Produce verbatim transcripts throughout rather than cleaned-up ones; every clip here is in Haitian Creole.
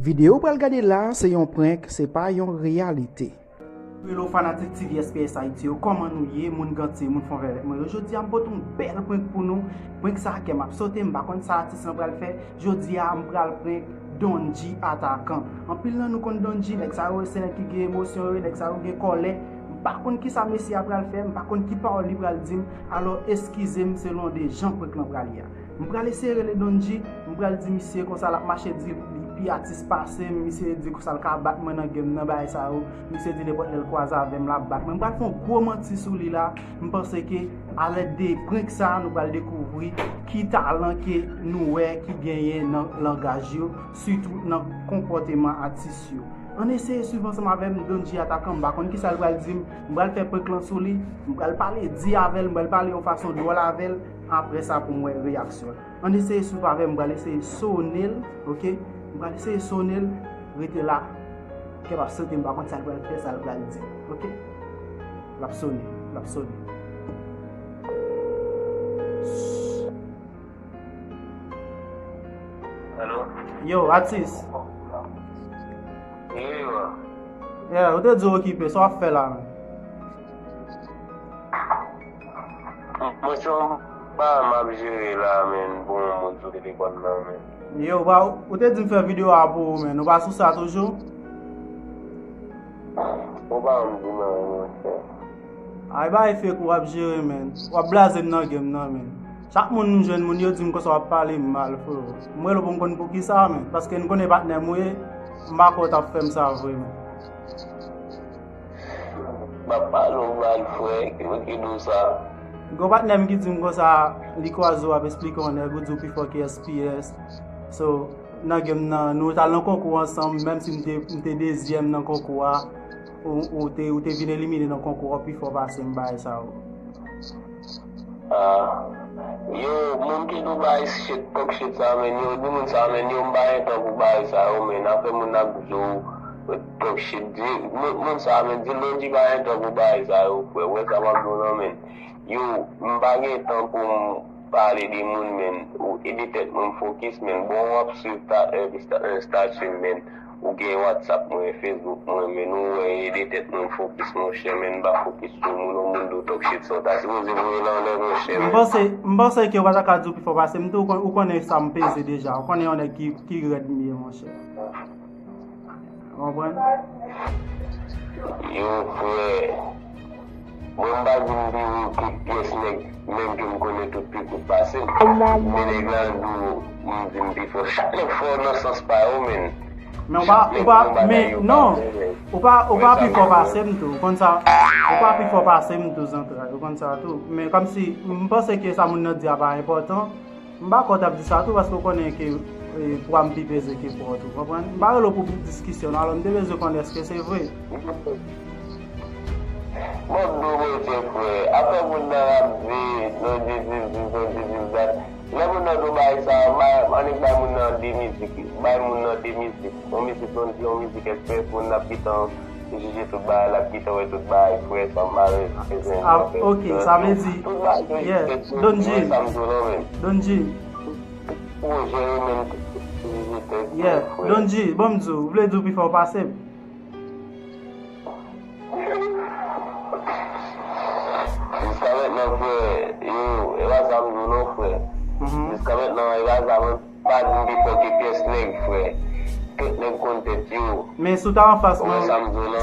Videyo w pral gade la a se yon prank, se pa yon reyalite. Hello fanatik T V S P S Haiti yo, kòman nou ye? Moun gantye, moun fon vèvèt mwen yo. Jodi a m pote yon bèl prank pou nou. Prank sa kè m ap sote, m pa konn sa atis lan pral fè. Jodi a m pral prank Don G Atakan. Anpil nan nou konn Don G, nèg sa yo se nèg ki gen emosyon yo, nèg sa yo gen kòlè. M pa konn kisa mesye a pral fè, m pa konn ki pawòl li pral di m. Alò eskize m selon de jan prank lan pral ye a. M pral eseye rele Don G, m pral di misye konsa l ap mache di li pi atis pase m, misye di konsa l ka bat mwen nan game nan, bagay sa yo, misye di nenpòt lè l kwaze avè m l ap bat mwen. M pral fè yon gwo manti sou li la, m panse ke alèd de prank sa a nou pral dekouvri ki talan ke nou wè ki genyen nan langaj yo, sitou nan konpòteman atis yo. Ann eseye swiv ansanm avè m Don G Atakan, m pa konn kisa l pral di m, m pral fè prank lan sou li, m pral pale di avè l, m pral pale yon fason dwòl avè l, apre sa pou m wè reyaksyon l. Ann eseye swiv avè m, m pral eseye sone l, oke? M pral eseye sone l, rete la. Kè pa sote, m pa konn sa l pral fè, sa l pral di, oke? L ap sone, l ap sone. Alo? Yo, atis. Wi, wa. Yeah, ou te di w okipe, sa w ap fè la menm? Mwen se yon bagay m ap jere la, menn, pou yon moun sou telefòn nan, menn. Yo, ba, ou te di m fè videyo a pou ou, menn. Ou pa sou sa toujou? Ou pa janm di m anyen, monchè. Ay, bay fake ou ap jere, menn. W ap blaze m nan game nan, menn. Chak moun m jwenn moun yo di m konsa w ap pale m mal, frero. M rele w pou m konn poukisa, menn. Paske n konnen patnè m ou ye, m pa kwè w t ap fè m sa vre, menn. M ap pale w mal, frè, ki moun ki di w sa? Gen yon patnè m ki di m konsa, li kwaze w ap esplike yon nèg, ou di w pi fò ke S P S. So, nan game nan, nou t al nan konkou ansanm, menm si m te, m te dezyèm nan konkou a, ou, ou te, ou te vin elimine nan konkou a, ou pi fò pase m, bagay sa yo. Ah. Yo, moun ki di w bay shit, talk shit sa, menn, yo, di moun sa, menn, yo, m pa gen tan pou bagay sa yo, menn, afè moun ap di w talk shit, di, moun, moun sa, menn, di Don G pa gen tan pou bagay sa yo, frè, ou wè sa m ap di w lan, menn. Yo, m pa gen tan pou m pale de moun, menn. Ou ede tèt mwen m fokis, menn. Bon, w ap swiv ta, eh, sta, eh, statut m, menn. Ou gen WhatsApp mwen, Facebook mwen, menn. Ou wè, ede tèt mwen m fokis, monchè, menn. M pa fokis sou moun, yon moun di w talk shit sa, w ta sipoze voye l anlè, monchè, menn. M panse, m panse ke w pa ta ka di w pi fò pase m tou, ou kon-, ou konnen sa m peze deja. Ou konnen yon nèg ki, ki rèd m ye, monchè. Ou konprann? Yo, frè. Mwen, m pa di m pi wo ke pyès nèg, menm ke m konnen tout pi kout pase m. Men nèg la di w, m di m pi fò. Chak nèg fò nan sans pa yo, menn. Men ou pa, ou pa, men non. Ou pa, ou pa pi fò pase m tou. Ou konn sa? Ou pa pi fò pase m tou, zantray. Ou konn sa tou. Men kòmsi, m panse ke sa moun nan di a pa enpòtan. M pa kwè w t ap di sa tou, paske w konnen ke, e, pwa m pi peze ke pwa w tou, konprann? M pa rele w pou diskisyon non, alò m te bezwen konn èske se vre. Bon, do monchè frè, afè moun nan ap di, non, di dis, dis, non, di dis, dat. Lè moun nan di w bagay sa, bay, annik bay moun nan de mizik, bay moun nan de mizik. Yon mizik, yon mizik S P S, moun nan ap gentan jije tout bagay, l ap gentan wè tout bagay, frè, sa m pa bezwen. Ah, ok, sa vle di, yeah, Don G, Don G. Yeah, Don G, ban m di w, ou vle di w pi fò pase m? Jiska mentnan, frè, yo, e pa sa m di w non, frè. Jiska mentnan, e pa sa, mwen pa di m pi fò ke pyès nèg, frè. Tout nèg konn tèt yo. Men si w ta anfas mwen, si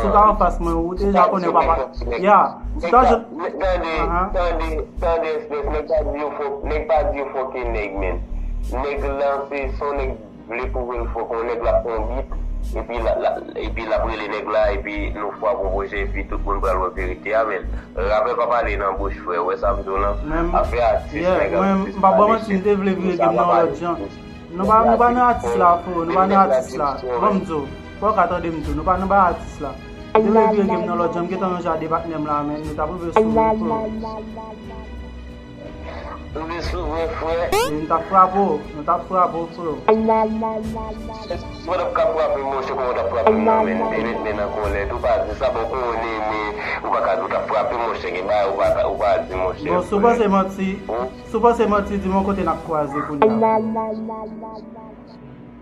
w ta anfas mwen, ou deja konnen w pa pa, ya, si w ta jwenn, tande, tande, tande, espès, nèg pa di yo fò, nèg pa di yo fò ke nèg, men. Nèg lan, se, se yon nèg vle pwouve l fò, kon nèg la pran yon bit, epi la, la, epi l ap rele nèg la, epi nou fwa pwopoze, epi tout moun pral wè verite a, men rapè pa pale nan bouch, frè, ou wè sa m di w lan? Afè atis, nèg ap di, m pa ba w manti, m te vle vire game nan yon lòt jan. Nou pa, nou pa nan atis la, frè, nou pa nan atis la. Ban m di w, fò w ka tande m tou, nou pa, nou pa atis la. M te vle vire game nan lòt jan, m gentan ranje a de patnè m la, men nou t ap rive sou mwen, frè. Ou vle souvan, frè? E nou t ap frape w, nou t ap frape w, frè. Si w t ap ka frape m, monchè, kòman w t ap frape m nan, men? M te met men nan kòlèt, ou pa di sa, bon, konnen, men ou pa ka di w t ap frape m, monchè, gen bagay ou pa, ou pa di, monchè. Bon, si w panse manti, si w panse manti, di m yon kote n ap kwaze kounye a.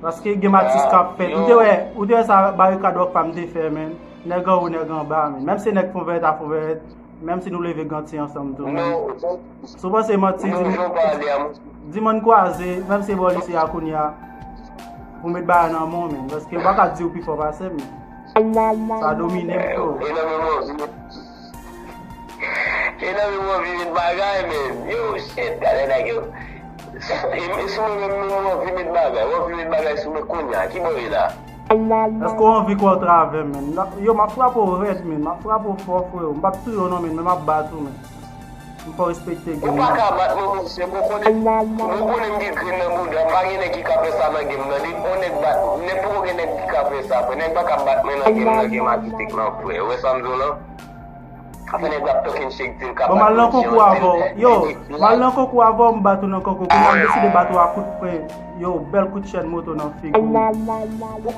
Paske gen matis k ap fèt. Ou te wè, ou te wè sa Barikad Rock Fam te fè, men. Nèg anwo, nèg anba, men. Menm se nèg Fonvèyèt a Fonvèyèt, menm si nou leve ganti ansanm tou, men. Si w panse manti, di, di mòn kwaze, menm se bò lise a kounye a, pou met bagay nan men w, men. Paske ou pa ka di ou pi fò pase m, men. Sa domine m, fo. E nan men mwen, vin met bagay, men. Yo, shit, gade nèg yo. E sou mwen menm, men mwen anvi met bagay. Ou anvi met bagay sou mwen kounye a. Ki bò ye la? Èske w anvi kwè w travè, men? Yo, m ap frape w rèd, men. M ap frape w fò, freo. M p ap touye w non, men, men m ap bat ou, men. M fè w respekte gen Ou pa ka bat mwen, monchè. Mwen konnen, mwen konnen m gen grenn nan bouda. M pa gen nèg ki ka fè sa nan game nan. Depi yon nèg bat, nèg poko gen nèg ki ka fè sa, frè. Nèg pa ka bat mwen nan game nan, game artistik nan, frè. Ou wè sa m di w lan? Afè nèg la ap talking shit, di l ka bat mwen, di yon di l. Yo, m al nan konkou avè w, m bat ou nan konkou. Kounye a m deside bat ou a kout pwen. Yo, bèl kout chèn moto nan figi w. Ou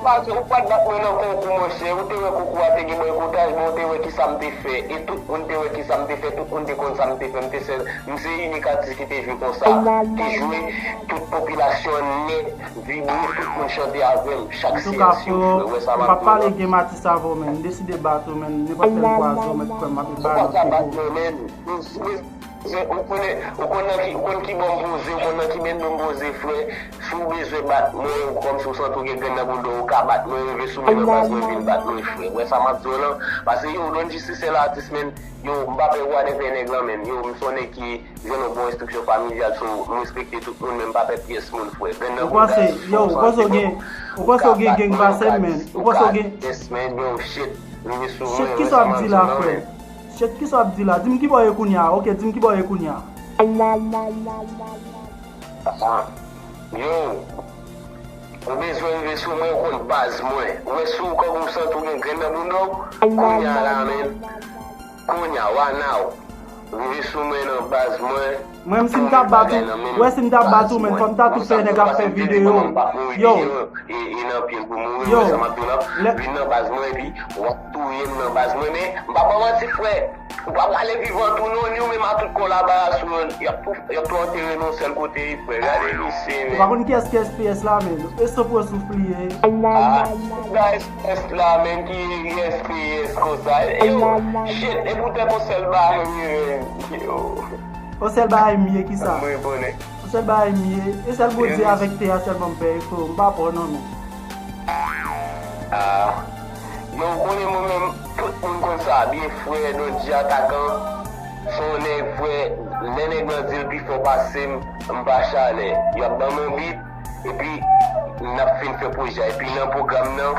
pa, ou pa t bat mwen nan konkou, monchè. Ou te wè konkou a te gen bòykotaj, men ou te wè kisa m te fè. E tout moun te wè kisa m te fè, tout moun te konn sa m te fè. M te sèl, m se inik atis ki te jwe konsa. Te jwe tout popilasyon an nèt, vibre, tout moun chante avè m. Chak seyans yo, frè. Ou wè sa m ap di w lan? Antouka, freo, m p ap pale game atis avè w, men. M deside bat ou, men. Nenpòt lè m kwaze w, mèt kwè m ap met bagay nan figi w. Ou konnen, ou konn nan ki, ou konn ki bò m poze, ou konn nan ki bendo m poze, frè. Si w bezwen bat mwen, kòmsi w santi w gen grenn nan bouda w, ou ka bat mwen, rive sou mwen nan baz mwen, vin bat mwen, frè. Ou wè sa m ap di w lan? Paske yo, Don G se sèl atis, men, yo, m pa pè whatever nèg lan, men, yo, m se yon nèg ki jwenn yon bon enstriksyon familyal, so, m respekte tout moun, men m pa pè pyès moun, frè. Grenn nan bouda, si w santi w gen, ou ka bat mwen, ou ka, yes, men, yo, shit, rive sou mwen, ou wè sa m ap di w lan, men. Shit, kisa w ap di la? Di m ki bò w ye kounye a. Ok, di m ki bò w ye kounye a. Ah, yo, ou bezwen rive sou mwen, ou konn baz mwen. Ou wè si w kòm ou santi w gen grenn nan bouda w, kounye a la, men. Kounye a, wa now. Rive sou mwen nan baz mwen. Mwen menm si m ta bat ou, ou wè si m ta bat ou, men, fò m ta tou fè nèg ap fè videyo. Yo. E, e nan pye l pou mouri, ou wè sa m ap di w lan? Vin nan baz mwen, epi w ap touye m nan baz mwen, men m pa ba w manti, frè. Ou pa prale vivan tou non, ni ou menm a tout kolaborasyon w, y ap tou, y ap tou antere n yon sèl kote, frè. Gade misye, men. Ou pa konn kiyès ki S P S la, men. E sopwo souflye. Ah, sa S P S la, men, ki S P S konsa. Yo, shit, e poutèt yon sèl bagay, men, yo. Yon sèl bagay m ye, kisa? Yon sèl bagay m ye. E sèl Bondye avèk tè a sèlman m pè, freo. M pa pè w non, men. Ah. Yo, ou konnen mwen menm, tout moun konn sa byen, frè, Don G Atakan, se yon nèg, frè, lè nèg lan di l pi fò pase m, m pa chalè. Y ap ban m yon bit, epi n ap fin fè pwojè a. Epi nan pwogram nan,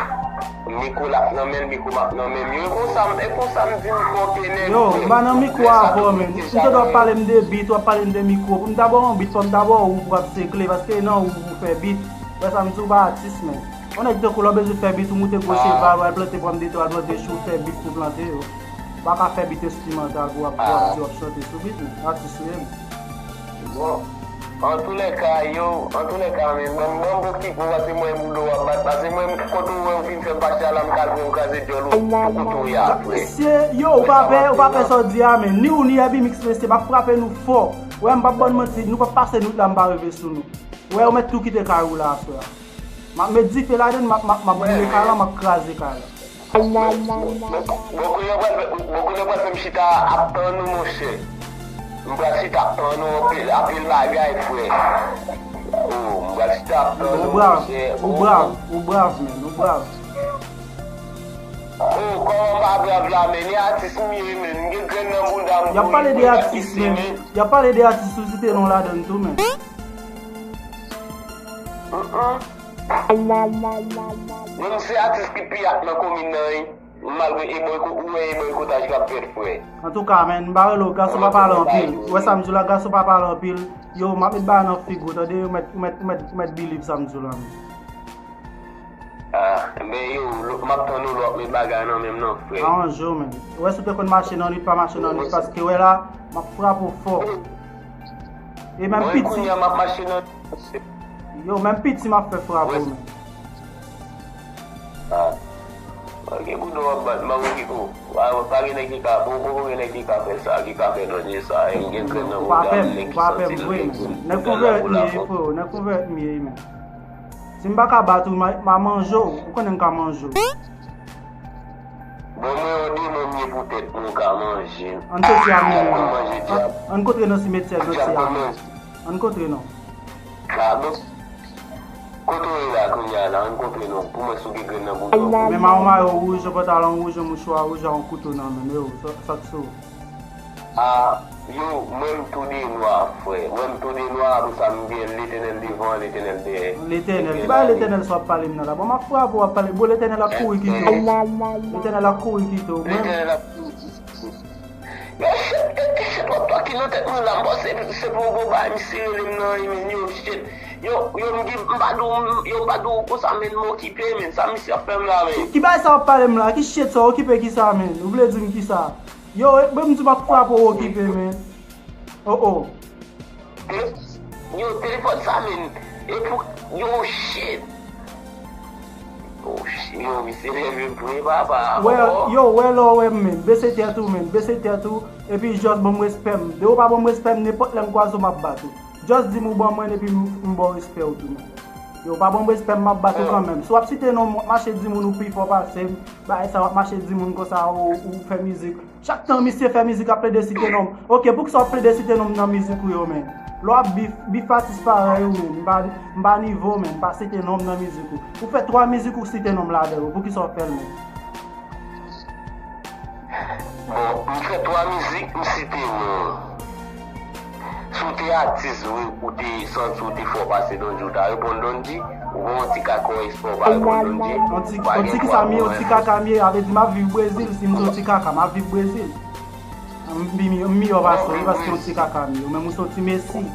mikwo l ap nan men l, mikwo m ap nan men m. Yo, e konsa m, e konsa m di m fòke nèg. Yo, m pa nan mikwo avè w, men. M tande w ap pale m de bit, w ap pale m de mikwo. Pou m ta ba w yon bit, fò m ta ba w woub pou w ap sekle, paske nan woub ou fè bit. Wè sa m di w pa atis, men. Yon nèg tankou w la w bezwen fè bit, ou moute gwo cheval, w al plante pòmdetè, w al plante chou, w fè bit pou plante yo. Ou pa ka fè bit enstrimantal pou w ap, pou w ap di w ap chante sou bit, men. Atis ou ye, men. Bon. Antoulèka, yo, antoulèka, men, ban m, ban m bon ki gwo, paske mwen, bouda w ap bat, paske mwen, kote w wè ou fin fè m fache a la, m ka al pran yon kraze dyòl ou, pou kote w ye a, frè. Mesye, yo, ou pa pè, ou pa pè sa w di a, men. Ni ou, ni Herbie Mix, mesye, m ap frape nou fò. Wè, m p ap ba n manti, nou p ap pase nwit la, m pa rive sou nou. Wè, ou mèt tou kite kay ou la aswè a. M ap met dife ladann, m ap, m ap, m ap boule kay lan, m ap kraze kay lan. Bon, kounye a pral fè, bon, kounye a pral fè m chita ap tann ou, monchè. M pral chita ap tann ou anpil, anpil bagay, frè. Oh, m pral chita ap tann ou, monchè. Ou brav, ou brav, men, ou brav. Oh, kòman m pa brav la, men? E atis m ye, men. M gen grenn nan bouda m. Y ap pale de atis, men. Y ap pale de atis, ou site non ladann tou, men. Mwen se atis ki pi ak nan komin nan wi. Malgre e bòy, ou wè e bòykotaj k ap fèt, frè. Antouka, men, m pa rele w, gason pa pale anpil. Ou wè sa m di w la, gason pa pale anpil. Yo, m ap met bagay nan figi w, tande, ou mèt, ou mèt, ou mèt, ou mèt believe sa m di w la, men. Ah, men yo, m ap tann ou lè w ap met bagay nan men m nan, frè. Aranje w, men. Ou wè si w te konn mache nan nwit, pa mache nan nwit, paske wè la, m ap frape w fò. E menm piti. Mwen kounye a m ap mache nan nwit. Yo, menm piti m ap fè frape w, men. Ah. Gen bouda w ap bat, m pa konn ki kou. Pa, pa gen nèg ki ka, poko gen nèg ki ka fè sa, ki ka fè dònye sa. E m gen grenn nan bouda m, nèg ki santi l, nèg ki santi l. Nèg konvèt m ye, frè, nèg konvèt m ye, men. M pa ka bat ou, m a, m a manje w. Ou konnen m ka manje w. Bon, mwen yon demon m ye pou tèt mwen, ou ka manje. Ann soti a menm. Mwen manje dyab. Ann kontre nan simetyè Granti a menm. Ann kontre non. Ka, bon. Kote w ye la kounye a la, ann kontre non. Pou mwen si w gen grenn nan bouda w. Men mayo mayo wouj, yon pantalon wouj, yon mouchwa wouj, yon kouto nan men. Yo, sa, sa k sou ou? A, yo, mwen m tou de nwa, frè. Mwen m tou de nwa, apre sa m gen Letènèl devan, Letènèl dèyè. Letènèl, ki bagay Letènèl sa w ap pale m nan la? Bon, m ap frape w, w ap pale. Bon, Letènèl ap kouri kite w. Letènèl ap kouri kite w. Mwen Letènèl ap kouri kite w. Yo, shit, e, e, shit, w ap talking nan tèt mwen la, m panse se pou yon gwo bagay, misye rele m nan, e, men, yo, shit. Yo, yo, m gen, m pa di w, yo, m pa di w konsa, men, m okipe, men, sa misye ap fè m la, men. Ki bagay sa w ap pale m la? Ki shit sa w okipe ki sa, men? Ou vle di m ki sa? Yo, e, mwen m di m ap frape w okipe, men. Oh, oh. Yo, telefòn sa, men. E pou, yo, shit. Oh, shit, yo, misye nève m vre, papa. Wè, oh, yo, wè lè w wè m, men. Bese tèt ou, men. Bese tèt ou. Epi, just ban m respè m. Depi w pa ban m respè m, nenpòt lè m kwaze w, m ap bat ou. Just di m ou ban mwen, epi m, m ba w respè w tou, men. Yo, pa ban m respè m, m ap bat ou kanmenm. Si w ap site non m, w ap mache di moun ou pi fò pase m. Bagay sa, w ap mache di moun konsa, ou, ou fè mizik. Chak tan misye fè mizik ap plede site non m. Ok, poukisa w ap plede site non m nan mizik ou yo, men? Lè w ap bif, bif atis parèy ou, men. M pa, m pa nivo w, men. M pa site non m nan mizik ou. Ou fè twa mizik ou site non m ladan yo. Poukisa w ap fè l, men? Bon, m fè twa mizik, m site non w. Si w te atis vre, ou te santi w te fò pase Don G, ou ta reponn Don G. Ou pa yon ti kaka, yon espò, ou pa reponn Don G. Yon ti, yon ti kisa m ye, yon ti kaka m ye, a vle di m ap viv Brezil, si m se yon ti kaka, m ap viv Brezil. M pi mi-, m miyò pase w, wi, paske yon ti kaka m ye, ou menm ou se yon ti Messi. W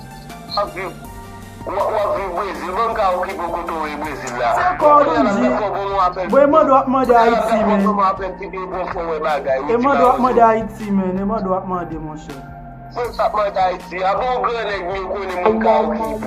ap viv, w ap, w ap viv Brezil, ban m ka okipe w kote w ye Brezil la. Se kò w Don G. Bon, e mande w ap mande Ayiti, men. E mande w ap mande Ayiti, men, e mande w ap mande, monchè. Mwen sa ap mande Ayiti a, bon, grannèg, m konnen moun ka okipe w.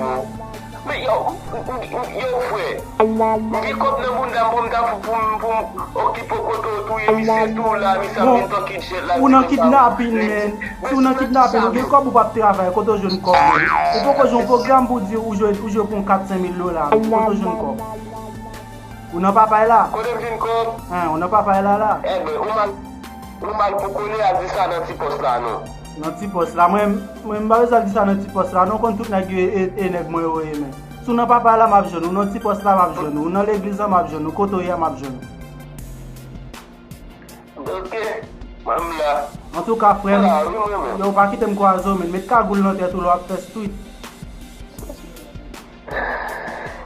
Men yo, yo, frè, m gen kòb nan bounda m pou m ta, pou m, pou m okipe w kote w tou ye, misye tou la, misye ap vin talking shit la. Ou nan kidnapin, men. Si w nan kidnapin, ou gen kòb, ou p ap travay, kote w jwenn kòb, men? Ou poko jwenn yon pwogram pou di ou jwe, ou jwe pou yon kat senk mil dola, men. Kote w jwenn kòb? Ou nan papay la? Kote m jwenn kòb? Hein, ou nan papay la, la? Enben, ou mal, ou mal pou konnen al di sa nan ti pòs la, non. Nan ti pòs la, mwen, mwen m pa bezwen al di sa nan ti pòs la, non, konn tout nèg yo e, e, e nèg mwen yo ye, men. Si w nan papay la, m ap jwenn ou, nan ti pòs la, m ap jwenn ou, ou nan legliz la, m ap jwenn ou, kote w ye a, m ap jwenn ou. Ok, mwen m la. Antouka, frè m, yo, pa kite m kwaze w, men. Met kagoul nan tèt ou lè w ap fè street.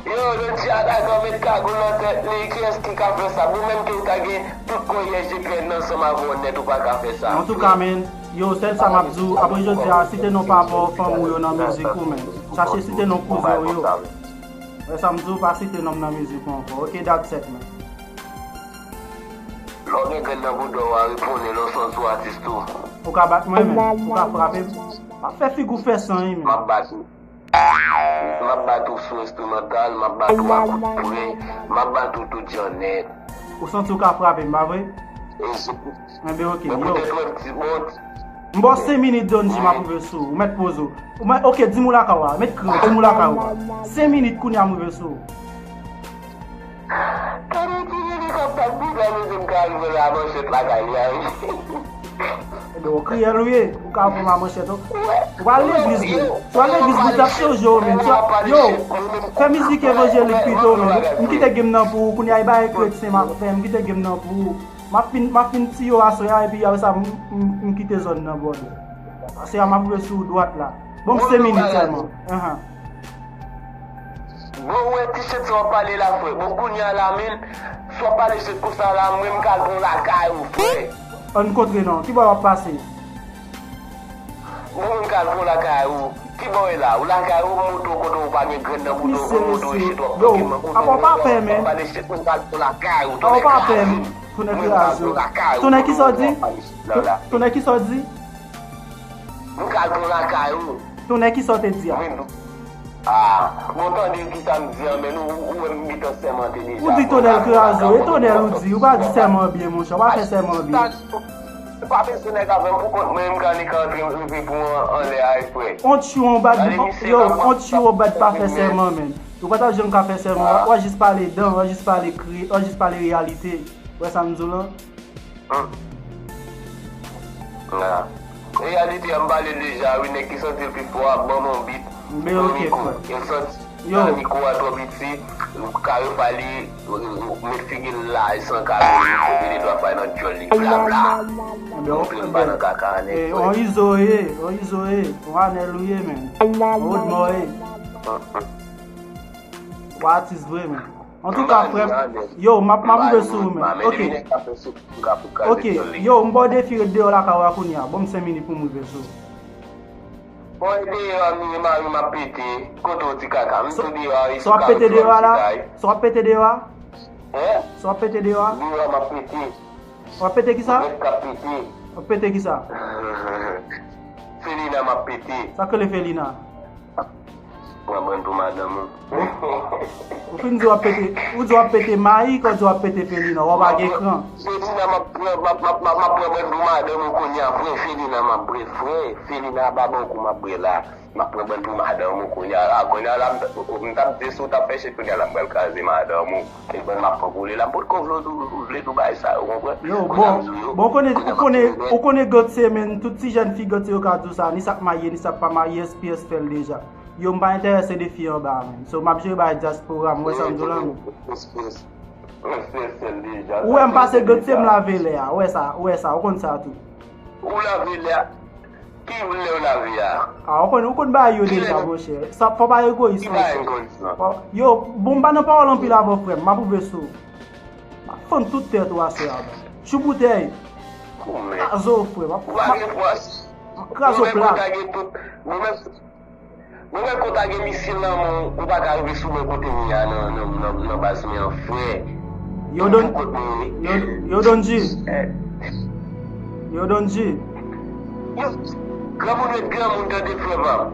Yo, Don G a dakò met kagoul nan tèt li, kiyès ki ka fè sa? Ou menm ke ou ta gen tout kò I S G P N nan ansanm avè w nèt, ou pa ka fè sa. Antouka, men, yo, sèl sa m ap di w, apre jodi a, site non papa w, fanmi w yo nan mizik ou, men. Chache site non kouzen w yo. Wè sa m di w, pa site non m nan mizik ou ankò. Ok, that's it, men. Lè w gen grenn nan bouda w a, reponn, lè w santi w atis tou. Ou ka bat mwen, men. Ou ka frape m. Pa fè figi w fè san, wi, men. M ap bat ou. M ap bat ou sou enstrimantal, m ap bat ou a kout pwen, m ap bat ou tout jan nèt. Ou santi w ka frape m, pa vre? E se pou, enben, ok, men yo. Poutèt wè m ti bon. M ba w senk minit, Don G, m ap rive sou ou. Ou mèt poze w. Ou mèt, ok, di m ou lakay ou a. Mèt kriye, di m ou lakay ou a. Senk minit kounye a m rive sou ou. Tande ti nèg k ap bat bouda m, se m ka al pran la manchèt lakay li a, wi. Enben, w kriyèl ou ye. Ou ka pran la manchèt, ou. Ou al legliz, men. Si w al legliz, Bondye ap chanje w, men. Si w al, yo, fè mizik evanjelik pito, men. M kite game nan pou ou. Kounye a, e bagay kretyen m ap fè. M kite game nan pou ou. M ap fin, m ap fin tiye w aswè a, epi apre sa, m, m, m kite zòn nan, brother. Aswè a, m ap rive sou ou dwat la. Ban m senk minit sèlman. Ahan. Bon, ou wè ti shit sa w ap pale la, frè. Bon, kounye a la, men, si w ap pale shit konsa la, mwen, m ka al pran w lakay ou, frè. Ann kontre non. Ki bò w ap pase? Bon, mwen, m ka al pran w lakay ou. Ki bò w ye la? Ou lakay ou, m montre w kote w pa gen grenn nan bouda w, m montre w shit w ap talking nan bouda w, w ap pale shit, mwen, m ka al pran w lakay ou, tonnè kraze m. Tonnè kraze w. Tonnè ki sa w di? Tonnè ki sa w di? M ka al pran w lakay ou. Tonnè ki sa w te di a? Ah, bon, tande kisa m di an, men ou, ou wè m gentan sèmante deja. Ou di tonnè l kraze w, e tonnè l ou di, ou pa di sèman byen, monchè, ou pa fè sèman byen. Pa bezwen nèg avè m pou kont mwen, m ka nik antre rive pou an, anlè a, frè. Ont you on bad, yo, ont you on bad pa fè sèman, men. Ou pa t ap janm ka fè sèlman, w ap jis pale dan, w ap jis pale kre, w ap jis pale reyalite. Ou wè sa m di w lan? Hmm. Ah. Reyalite a m pale deja, wi, nèg ki santi l pi fò a, ban m yon bit, ban m yon mikwo. E l santi mikwo a twò piti, kare pa li, met figi l laj san kare, mete de twa fay nan djòl li, bla, bla. Ebyen, ou plen pa nan kaka, nèg. On izo ye, on izo ye, on anèl ou ye, menm. On wòdmò ye. Ou atis vre, menm. Antouka, frè m, yo, m ap, m ap rive sou ou, menm. Ok. Ok, yo, m ba w defi ret deyò lakay ou a kounye a. Ban m senk minit pou m rive sou ou. Bon, e deyò a, m ye mari m ap pete. Kote w ti kaka? M tou deyò a, wi. Sa w ap pete deyò a la? Sa w ap pete deyò a? Hein? Sa w ap pete deyò a? Deyò a, m ap pete. W ap pete kisa? Mwen k ap pete. W ap pete kisa? Felina m ap pete. Sa k rele Felina? Pran bann pou madanm ou. Ou fin di w ap pete, ou di w ap pete Mayik, ou di w ap pete Felina, w pa gen kran. Felina m ap pran, m ap, m ap, m ap, m ap pran bann pou madanm ou kounye a, frè Felina m ap, frè, frè Felina a pa bon kou m ap bwè la. M ap pran bann pou madanm ou kounye a la, kounye a la, m t ap di si w t ap fè chèk kounye a la, m pral kraze madanm ou. E bann m ap pran pou li la, m potko vle w tou, vle tou bay sa, ou konprann? Yo, bon, bon, ou konnen, ou konnen, ou konnen Gantye, men, tout ti jèn fi Gantye yo ka di w sa, ni sa k marye, ni sa k pa marye, S P S fè l deja. Yo, m pa enterese de fi anba a, menm. So, m ap jere bay dyaspora, m wè sa m di w la, menm. Ou wè m pase Gantye, m lave lè a, ou wè sa, ou wè sa, ou konn sa tou. Ou lave lè a? Ki lè w lave a? Ah, ou konn, ou konn bagay yo deja, monchè. Sa, fò pa egoyis, monchè. Yo, bon, m pa nan pawòl anpil avè w, frè m, m ap rive sou ou. M ap fann tout tèt ou aswè a, baz. Tchou boutèy. Kraze w, frè m. M ap, m ap, m ap kraze w plat. Mwen menm, mwen menm, kote a gen misil nan men w, ou pa ka rive sou mwen kote m ye a nan, nan, nan, nan baz mwen an, frè. Yo, Don, yo, yo, Don G. Yo, Don G. Yo, granmoun ret granmoun, tande, frè pa m.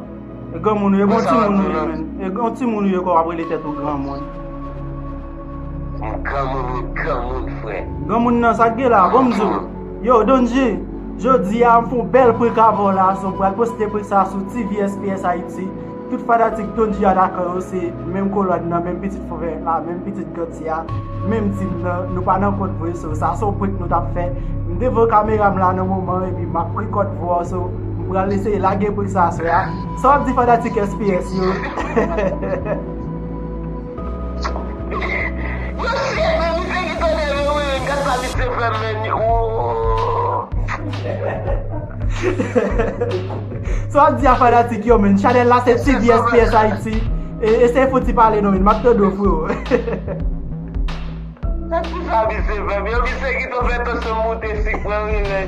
E granmoun ou ye, bon timoun ou ye, menm. E yon timoun ou ye, kò w ap rele tèt ou granmoun. Granmoun ret granmoun, frè. Granmoun nan, sa k gen la, bon m di w. Yo, Don G, jodi a, m fè yon bèl prank avè w la, so m pral poste prank sa sou T V S P S Haiti. Tout fanatik Don G Atakan yo se menm kolòn nan, menm pitit fò vè la, menm pitit Gantye a, menm tim nan, nou pa nan kont vre, so sa se yon prank nou t ap fè. M devan kamera m la nan moman, epi m ap rekòd vwa, so m pral eseye lage prank sa aswè a. Sa w ap di fanatik S P S yo? Yo, shit, men misye ki tande, men wi, men gad sa misye fè, men, oh. Sa w ap di a fanatik yo, menm? Chanèl la se T V S P S Haiti. E, eseye fouti pale non, menm. M ap tande w, freo. Sa ki sa misye fè? Yo, misye ki tou fè tansyon moute, sik mwen wi, men.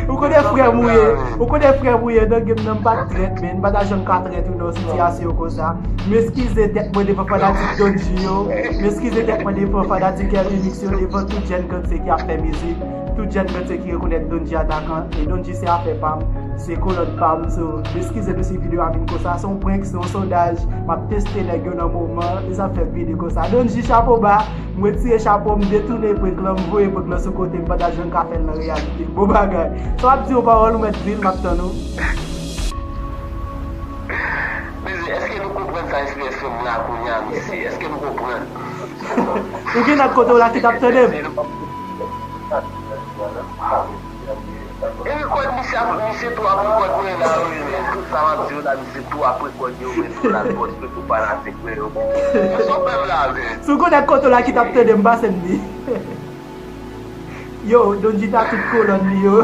Ou konnen frè m ou ye. Ou konnen frè m ou ye, nan game nan m pa t trèt, men m pa ta janm ka trèt ou nan sitiyasyon konsa. M eskize tèt mwen devan fanatik Don G yo. M eskize tèt mwen devan fanatik Hervé Mix yo, devan tout jèn Gantye ki ap fè mizik, tout jèn Gantye ki rekonèt Don G Atakan. E Don G se afè pa m, se kolòn pa m. So, m eskize nou si videyo a vin konsa. Se yon prank, se yon sondaj. M ap teste nèg yo nan moman. E sa fè vini konsa. Don G, chapo ba. M retire chapo, m detounen prank lan, m voye prank lan sou kote, m pa ta janm ka fè l nan reyalite. Bon bagay. Sa w ap di yon pawòl, ou mèt di l, m ap tann ou. Mesye, èske nou konprann sa S P S fè m la kounye a, mesye? Èske nou konprann? Ou gen nòt kote w la ki t ap tande m? E rekòd misye ap, misye tou ap rekòd mwen la, wi, men tout sa m ap di w la, misye tou ap rekòd yo, men tou l al poste pou fanatik mwen yo. Men sa w fè m la, men. Si w gen nòt kote w la ki t ap tande m, pase m li. Yo, Don G ta tout kolòn li yo.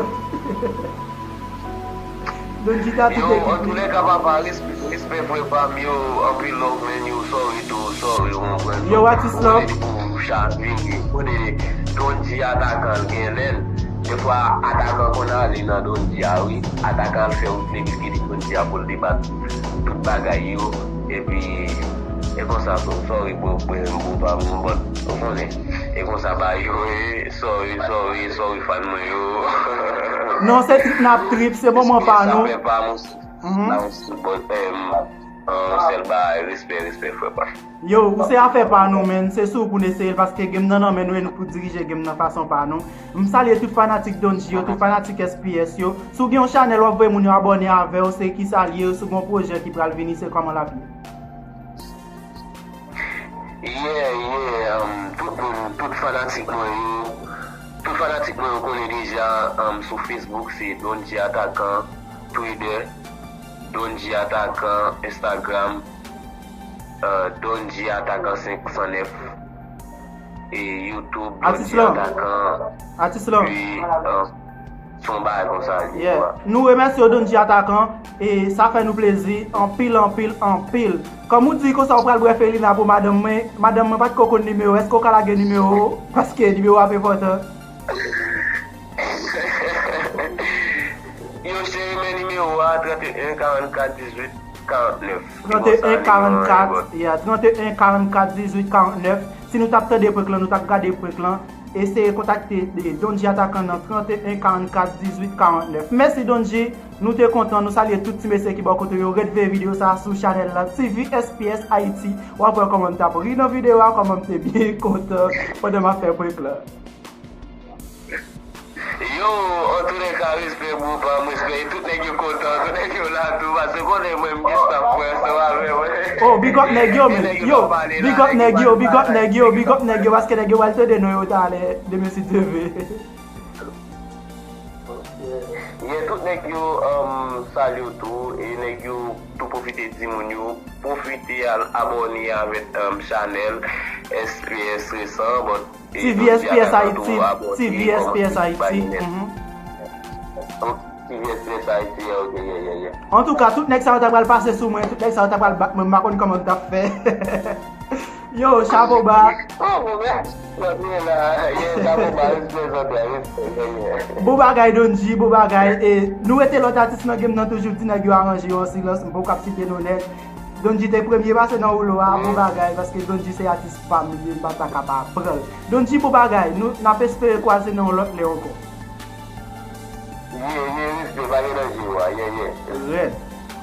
Don G ta tout ekip li. Yo, antoulèka, papa, respè, respè, frè pa m, yo, anpil love, man, yo, sorry tou, sorry, ou konprann. Yo, atis lan. Ou chavire, kote Don G Atakan gen lè l. Defwa, Atakan konn ale nan Don G a, wi. Atakan al fè yon plenifye li Don G a pou l debat tout bagay yo. Epi, e konsa, so, sorry, bro, bro, bro, pa m, but, ou konnen. E konsa, ba, yo, e, sorry, sorry, sorry, fan mwen yo. Non, se trip n ap trip, se moman pa nou. Sa fè pa m osi. Mhm. Nan yon sèl bagay, respè, respè, frè pa m. Yo, ou se afè pa nou, menn. Se sou ou pou n eseye l, paske game nan nan men nou e nou pou dirije game nan fason pa nou. M salye tout fanatik Don G yo, tout fanatik S P S yo. Si w gen yon chanèl, w ap voye moun yo abòne avè w, se kisa l ye, si w gen yon pwojè ki pral vini, se kòman l ap ye. Yeah, yeah, um, tout moun, tout fanatik mwen yo, tout fanatik mwen yo konnen deja, um, sou Facebook se Don G Atakan, Twitter, Don G Atakan, Instagram, uh, Don G Atakan senk san nèf, e YouTube, Don G Atakan. Atis lan. Epi, uh, se yon bagay konsa li ye. Nou remèsye w, Don G Atakan, e sa fè nou plezi anpil, anpil, anpil. Kòm ou di konsa ou pral bwè Felina pou madanm mwen, madanm mwen pa t ko konn nimewo, èske w ka lage nimewo w? Paske nimewo a ap enpòtan. Yo cheri, men nimewo a, trannteyen karannkat dizuit karannèf. Trannteyen karannkat, yeah, trannteyen karannkat dizuit karannèf. Si nou t ap tande prank lan, nou t ap gade prank lan. Eseye kontakte, eh, Don G Atakan nan trannteyen karannkat dizuit karannèf. Mèsi Don G, nou te kontan, nou salye tout ti mesye ki bò kote yo. Ret veye videyo sa a sou chanèl la, T V S P S Haiti. W ap wè kòman m t ap ri nan videyo a, kòman m te byen kontan pandan m ap fè prank lan. Yo, antoulèka, respè bro pa m, respè. E tout nèg yo kontan, tout nèg yo la tou, paske konnen mwen, m gen staff mwen ansanm avè mwen. Oh, big up nèg yo, men. Yo, big up nèg yo, big up nèg yo, big up nèg yo, paske nèg yo pral tande non yo talè, demen si Dye vle. Yeah, tout nèg yo, um, salye w tou, e nèg yo tou pwofite di moun yo, pwofite al abòne avèk, um, chanèl S P S resan, but T V S P S Haiti, T V S P S Haiti. T V S P S Haiti, yeah, ok, yeah, yeah, yeah. Antouka, tout nèg sa yo ta pral pase sou mwen, tout nèg sa yo ta pral bat mwen, m pa konn kòman m t ap fè. Yo, chapo ba. Oh, bon, mèsi. Lòt mwen la, yeah, chapo ba, respè, respè, respè, yeah, yeah. Bon bagay, Don G, bon bagay. E nou rete lòt atis nan game nan toujou, di nèg yo aranje yo an silans, m poko ap site non nèg. Don G te premye pase nan woulo a, bon bagay, paske Don G se atis pa m li ye, m pa ta ka pa pran l. Don G, bon bagay, nou, n ap espere kwaze nan yon lòt lè ankò. Ye, ye, respè, pa gen danje, wa, ye, ye. Rèd.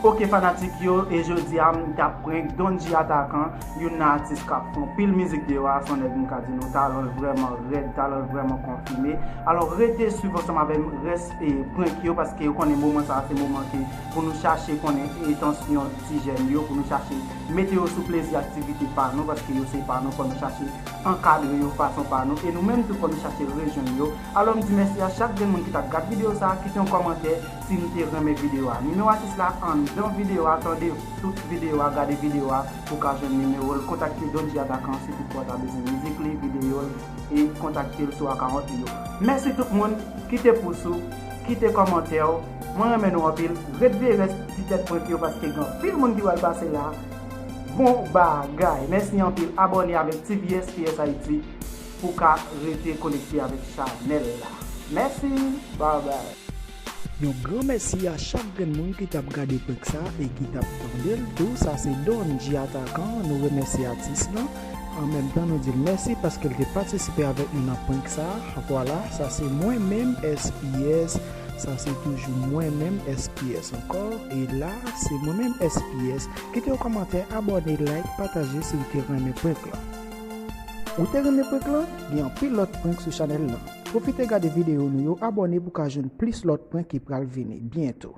Ok, fanatik yo, e jodi a, m t ap prank Don G Atakan, youn nan atis k ap fè anpil mizik deyò a, se yon nèg m ka di nou, talan l vrèman rèd, talan l vrèman konfime. Alò, rete swiv ansanm avè m, rès e prank yo, paske yo konnen moman sa a, se moman ke pou nou chache konnen entansyon ti jèn yo, pou nou chache mete yo sou plezi aktivite pa nou, paske yo se pa nou, fò nou chache ankadre yo fason pa nou, e nou menm tou fò nou chache rejwenn yo. Alò, m di mèsi a chak grenn moun ki t ap gad videyo sa a, kite yon kòmantè si nou te renmen videyo a. Nimewo atis la anndan videyo a, tande tout videyo a, gade videyo a, pou ka jwenn nimewo l, kontakte Don G Atakan si toutfwa w ta bezwen mizik li, videyo l, e kontakte l sou akawont li yo. Mèsi tout moun, kite pous ou, kite kòmantè w, mwen renmen nou anpil, ret veye rès ti tèt prank yo paske gen anpil moun ki pral pase la. Bon bagay, mèsi anpil, abòne avèk T V S P S Haiti pou ka rete konekte avèk chanèl la. Mèsi, bye bye. Yon gran mèsi a chak grenn moun ki t ap gade prank sa e ki t ap tande l tou. Sa se Don G Atakan, nou remèsye atis lan. An menm tan, nou di l mèsi paske l te patisipe avèk nou nan prank sa. Vwala, sa se mwen menm, S P S. Sa se toujou mwen menm, S P S ankò. E la, se mwen menm, S P S. Kite yon kòmantè, abòne, like, pataje si w te renmen prank lan. Ou te renmen prank lan? Gen anpil lòt prank sou chanèl lan. Pwofite gade videyo nou yo, abòne pou ka jwenn plis lòt prank ki pral vini byento.